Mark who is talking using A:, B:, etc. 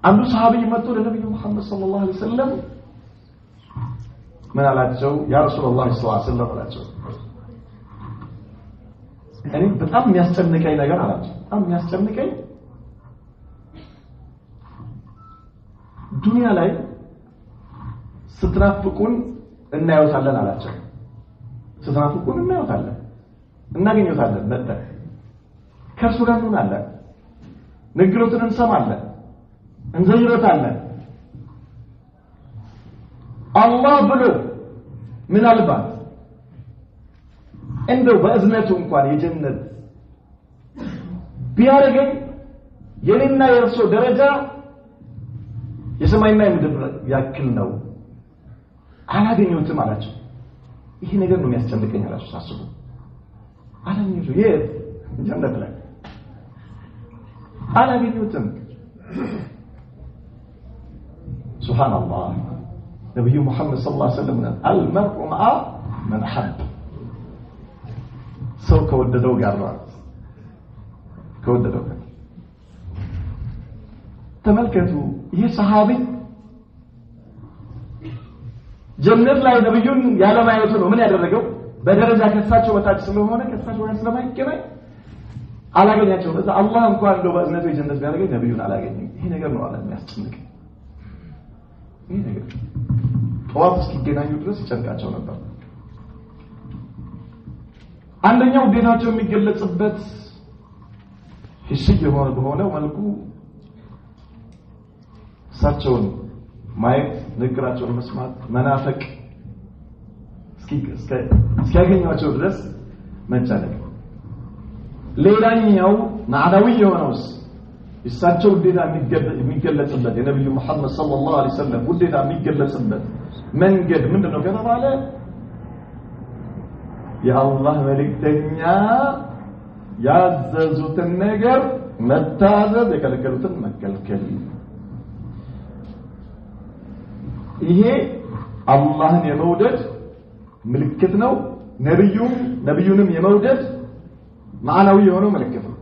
A: አንዱ ሰሃቢይ መጥቶ ለነብዩ መሐመድ ሰለላሁ ዐለይሂ ወሰለም ምን አላቸው? ያ ረሱላህ ሰለላሁ ዐለይሂ ወሰለም አላቸው፣ እኔ በጣም የሚያስጨንቀኝ ነገር አላቸው፣ በጣም የሚያስጨንቀኝ ዱንያ ላይ ስትናፍቁን እናየውታለን አላቸው። ስትናፍቁን እናየውታለን፣ እናገኘውታለን፣ መጥተን ከእርሱ ጋር እንሆናለን፣ ንግግሮትን እንሰማለን፣ እንዘይሮታለን። አላህ ብሎ ምናልባት እንደው በእዝነቱ እንኳን የጀነት ቢያደርገኝ የኔና የእርሶ ደረጃ የሰማይና የምድር ያክል ነው፣ አላገኘሁትም አላቸው። ይሄ ነገር ነው የሚያስጨንቀኝ አላቸው። ሳስቡ አላገኘሁትም፣ የት ጀነት ላይ አላገኘሁትም። ሱብሃንአላህ። ነብዩ መሐመድ ሰለላሁ ዐለይሂ ወሰለም አልመርኡ መዓ መን አሐብ፣ ሰው ከወደደው ጋር ነው፣ ከወደደው ጋር። ተመልከቱ፣ ይህ ሰሃቢ ጀነት ላይ ነብዩን ያለማየቱ ነው ምን ያደረገው? በደረጃ ከሳቸው በታች ስለሆነ ከሳቸው ጋር ስለማይገናኝ አላገኛቸውም። እዛ አላህ እንኳን እንደው በእዝነቱ የጀነት ቢያደርገኝ ነብዩን አላገኝም። ይሄ ነገር ነው አለ የሚያስጨንቀኝ። ይሄ ነገር ጠዋት እስኪገናኙ ድረስ ይጨንቃቸው ነበር። አንደኛው ውዴታቸው የሚገለጽበት ሂስይ የሆነ በሆነ መልኩ እሳቸውን ማየት፣ ንግግራቸውን መስማት፣ መናፈቅ፣ እስኪያገኟቸው ድረስ መጨነቅ። ሌላኛው ማዕናዊ የሆነውስ የእሳቸው ውዴታ የሚገለጽበት የነብዩ መሐመድ ሰለላሁ ዐለይሂ ወሰለም ውዴታ የሚገለጽበት መንገድ ምንድነው ከተባለ የአላህ መልእክተኛ ያዘዙትን ነገር መታዘዝ፣ የከለከሉትን መከልከል። ይሄ አላህን የመውደድ ምልክት ነው። ነብዩንም የመውደድ ማዕናዊ የሆነው ምልክት ነው።